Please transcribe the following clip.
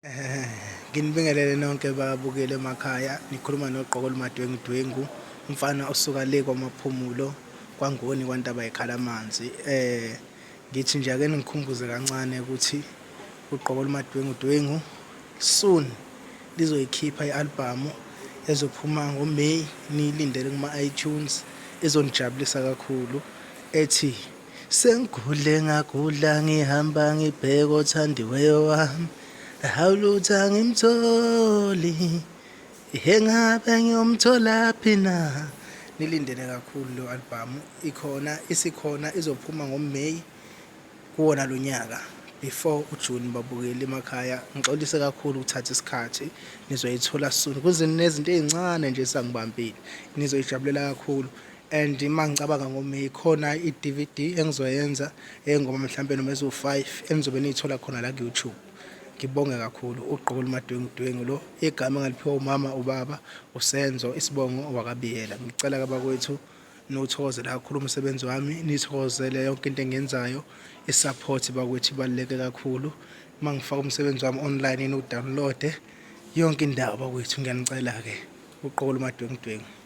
Nginibingelele nonke babukeli emakhaya, nikhuluma noGqoko Lumadwengudwengu, umfana osuka le kwaMaphumulo, kwaNgoni kwaNtaba Yekhalamanzi. Ngithi nje ake ningikhumbuze kancane ukuthi uGqoko Lumadwengudwengu soon lizoyikhipha i-albhamu ezophuma ngoMay, niyilindele kuma-iTunes, izonijabulisa kakhulu ethi Sengigudle ngagudla ngihamba ngibheka othandiweyo wami hawu lutho angimtholi ihe ngabe ngiyomtholaphi na. Nilindele kakhulu leyo albhamu, ikhona isikhona, izophuma ngoMay kuwona lo nyaka before uJune. Babukeli emakhaya, ngixolise kakhulu ukuthatha isikhathi, nizoyithola soon. Kunezinto ey'ncane nje esangibambile, nizoyijabulela kakhulu. And uma ngicabanga ngoMay khona i-DVD engizoyenza ey'ngoma mhlampe noma eziwu-5 enizobe niyithola khona la ku-YouTube. Ngibonge kakhulu. Ugqoko olumadwengudwengu lo, igama engaliphiwa umama ubaba uSenzo, isibongo wakaBiyela. Ngicela-ke bakwethu niwuthokozele kakhulu umsebenzi wami, nithokozele yonke into engiyenzayo. I-support bakwethu ibaluleke kakhulu. Uma ngifaka umsebenzi wami online niwudownload-e yonke indawo bakwethu, ngiyanicela-ke. Ugqoko olumadwengudwengu.